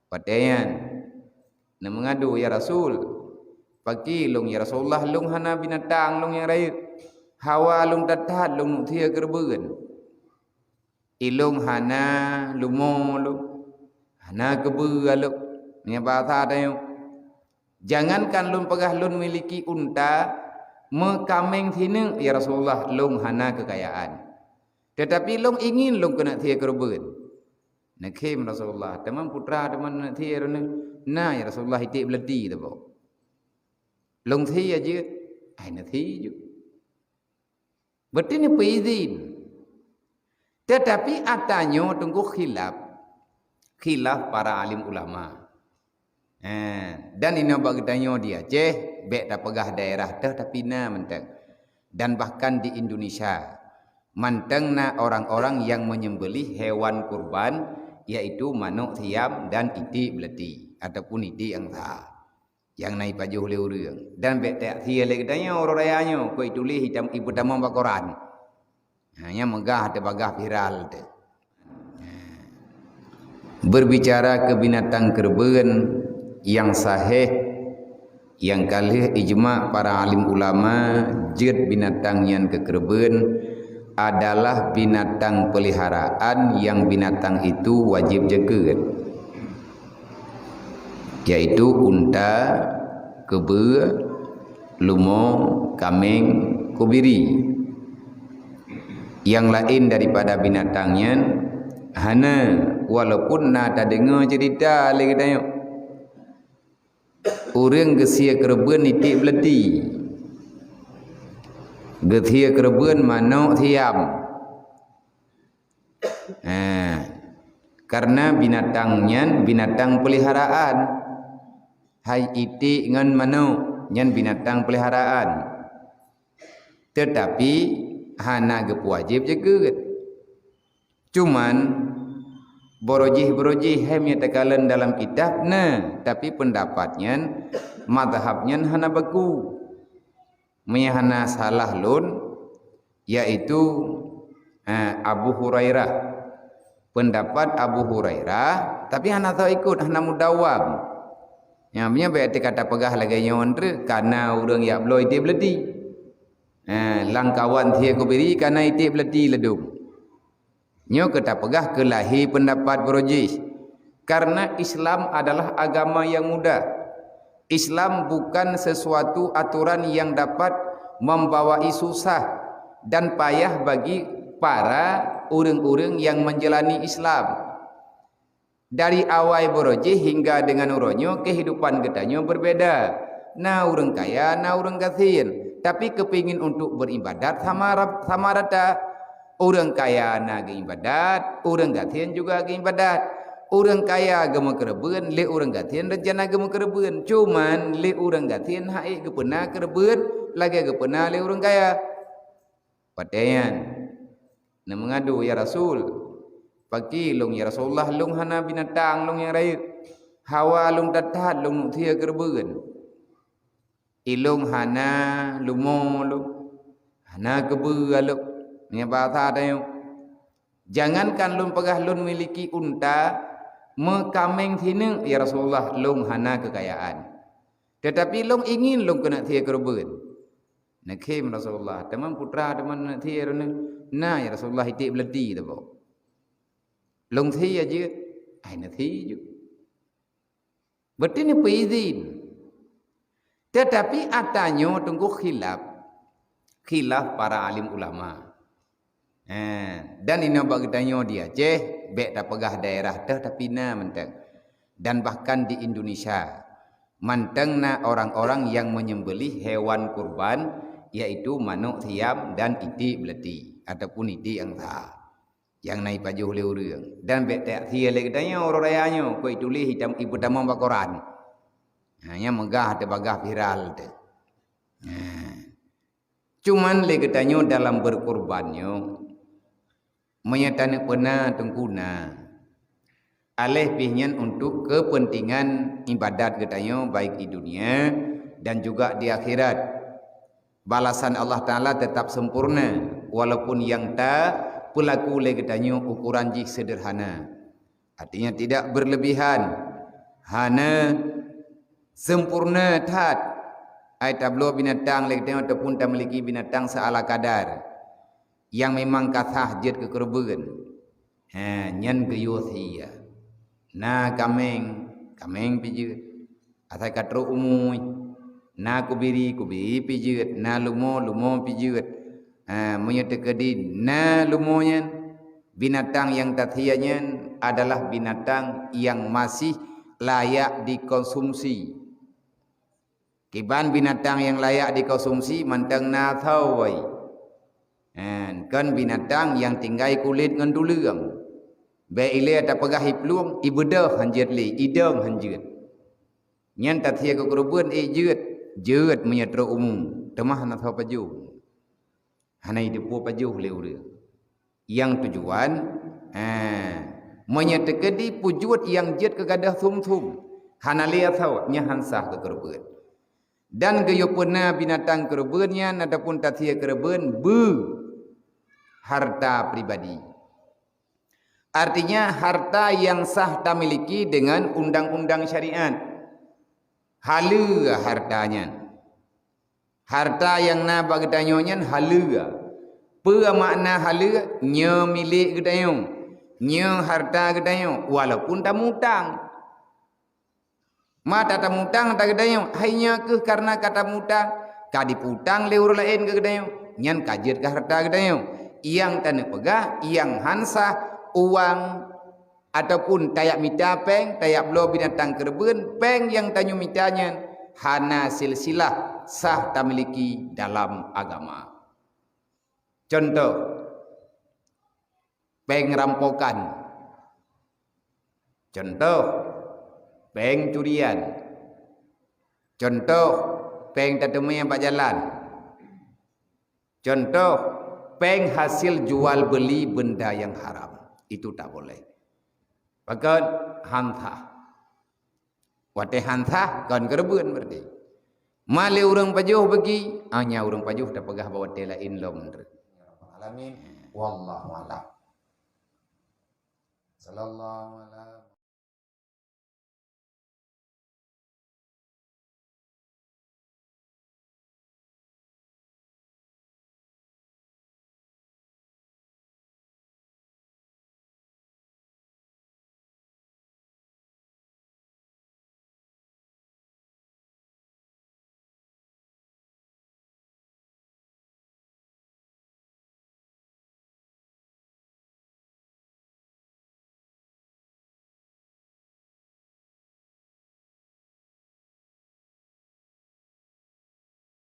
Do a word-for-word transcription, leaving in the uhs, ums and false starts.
Watée nyan, neumeungadu, "Ya Rasul, pakri lôn, ya Rasulullah, lôn hana binatang lôn nyang rayeuk. Hawa lôn that-that lôn nuek thie keureubeuen. Ilôn hana lumo lôn, hana keubeue lôn." Nyan bahasa tanyoe. Jangankan lôn peugah lôn miliki unta, meukaméng sineuk, "Ya Rasulullah, lôn hana keukayaan. Teutapi lôn ingin lôn keuneuk thie keureubeuen." Neukhém Rasulullah, "Teuma putra teuma neuk thie droeneuh?" "Na, ya Rasulullah, iték beuleuti teuboh." "Lôn thie jeuet?" "Ai, neuthie jeuet." Berarti neupeuizin. Teutapi ata nyoe teungku khilaf, khilaf para alim ulama. Eh, dan inoe bak geutanyoe di Aceh, bék tapeugah daerah teuh, tapi na mantong. Dan bahkan di Indonesia, mantong na orang-orang yang menyembelih hewan kurban, yaitu manok siam dan iték beuleuti ataupun iték angsa nyang na ipajoh lé ureuëng. Dan bék tasie lé geutanyoe uroe raya nyoe, keu ituléh ipeutamong bak koran. Ha, nyan meugah teuh, bagah viral teuh. Berbicara keu binatang keureubeuen, nyang sahih, nyang ka lheueh ijma para alim ulama, jeuet binatang nyan keu keureubeuen adalah binatang peliharaan nyang binatang itu wajéb jakeuet, yaitu unta, keubeue, lumo, kaméng, kubiri. Nyang laén daripada binatang nyan hana, walaupun na tadeungoe ceurita lé geutanyoe. Ureuëng geusie keureubeuen iték beuleuti, geusie keureubeuen manok siam. Ha, karena binatang nyan binatang peliharaan. Hai iték ngon manok, nyan binatang peliharaan. Teutapi hana geupeuwajéb jakeuet. Cuman, barojih-barojih hai meunyo takalon dalam kitab na, tapi peundapat nyan, mazhab nyan hana baku. Meunyo hana salah lôn, yaitu, eh, Abu Hurairah. Peundapat Abu Hurairah, tapi hana soe ikot, hana mudawam. Nyan meunyo bék teuka tapeugah lagée nyoe treuk, kana ureuëng jak bloe iték beuleuti. Eh, lam kawan sie kubiri kana iték beuleuti leudong. Nyoe keu tapeugah keu lahé peundapat barojih. Karena Islam adalah agama yang mudah. Islam bukan sesuatu aturan yang dapat membawai susah dan payah bagi para ureuëng-ureuëng yang menjalani Islam. Dari awai barojih hingga dengan uroe nyoe, kehidupan geutanyoe berbeda. Na ureuëng kaya, na ureuëng gasien, tapi keupingin untuk beribadat sama rap-, sama rata. Ureuëng kaya na geuibadat, ureuëng gasien juga geuibadat. Ureuëng kaya geumeukeureubeuen, lé ureuëng gasien rencana geumeukeureubeuen. Cuman lé ureuëng gasien hana geupeuna keureubeuen lagée geupeuna lé ureuëng kaya. Watée nyan, neumeungadu, "Ya Rasul, pakri lôn, ya Rasulullah, lôn hana binatang lôn nyang rayeuk. Hawa lôn that-that lôn nuek thie keureubeuen. Ilôn hana lumo lôn, hana keubeue lôn." Nyan bahasa tanyoe. "Jangankan lôn peugah lôn miliki unta, meukaméng sineuk, ya Rasulullah, lôn hana keukayaan. Teutapi lôn ingin lôn keuneuk thie keureubeuen." Neukhém Rasulullah, "Teuma putra teuma neuk thie droeneuh?" "Na, ya Rasulullah, iték beuleuti teuboh." "Lôn thie jeuet?" "Ai, neuthie jeuet." Berarti neupeuizin. Teutapi ata nyoe teungku khilaf, khilaf para alim ulama. Eh, dan inoe bak geutanyoe di Aceh, bék tapeugah daerah teuh, tapi na mantong. Dan bahkan di Indonesia, mantong na orang-orang yang menyembelih hewan kurban, yaitu manok siam dan iték beuleuti ataupun iték angsa nyang na ipajoh lé ureuëng. Dan bék tasie lé geutanyoe uroe raya nyoe, keu ituléh ipeutamong bak koran. Ha, nyan meugah teuh, bagah viral teuh. Ha. Cuman lé geutanyoe dalam beureukeureban nyoe, meunyoe taneuk peuna teungku na, aléh pih nyan untuk keupeuntengan ibadat geutanyoe, baik di dunia dan juga di akhirat. Balasan Allah Taala teutap sempurna, walaupun nyang tapeulaku lé geutanyoe ukoran jih seudeurhana. Artinya tidak berlebihan. hana sempurna that, ai tabloe binatang lé geutanyoe ataupun tamiliki binatang seala kadar nyang memang ka sah jeuet keu keureubeuen. Ha, nyan geuyue sie. Na kaméng, kaméng pih jeuet. Asai ka trok umu, na kubiri, kubiri pih jeuet, na lumo, lumo pih jeuet. Ha, meunyoe teukeudi na lumo nyan, binatang nyang tasie nyan adalah binatang nyang masih layak dikonsumsi. Kiban binatang nyang layak dikonsumsi mantong na sawoe. Hen, kon binatang nyang tinggai kulét ngon tuleueng. Bék ilée tapeugah iplueng, ibeudôh han jeuet lé, idong han jeuet. Nyan tasie keu keureubeuen, eh, jeuet. Jeuet meunyoe trok umu, teuma hana saboh pajoh. Hana jiteupeue pajoh lé ureuëng. Nyang tujuan, eh, meunyoe teukeudi pujuet nyang jeuet keu gadôh sum-sum, hana lé saboh, nyan han sah keu keureubeuen. Dan geuyue peuna binatang keureubeuen nyan ataupun tasie keureubeuen beu harta pribadi. Artinya, harta nyang sah tamiliki deungon undang-undang syariat. Haleue harta nyan. Harta nyang na bak geutanyoe nyan haleue. Peue makna haleue? Nyoe milék geutanyoe. Nyoe harta geutanyoe, walaupun tamutang. Ma tatamutang ata geutanyoe, hai nyoe kheueh kareuna ka tamutang, ka jipeutang lé ureuëng laén keu geutanyoe, nyan ka jeuet keu harta geutanyoe. Nyang taneuk peugah, nyang han sah, uang ataupun tajak mita péng, tajak bloe binatang keureubeuen, péng nyang tanyoe mita nyan hana silsilah sah tamiliki dalam agama. Contoh, péng rampokan. Contoh, péng curian. Contoh, péng tateumé bak jalan. Contoh, péng hasil jual beli benda yang haram. Itu tak boleh. Pakon? Han sah. Watée han sah, kon keureubeuen berarti. Ma lé ureuëng pajoh bagi, hanya ureuëng pajoh tapeugah bak watée laén lom. Alamin. Wallahu a'lam. Sallallahu ala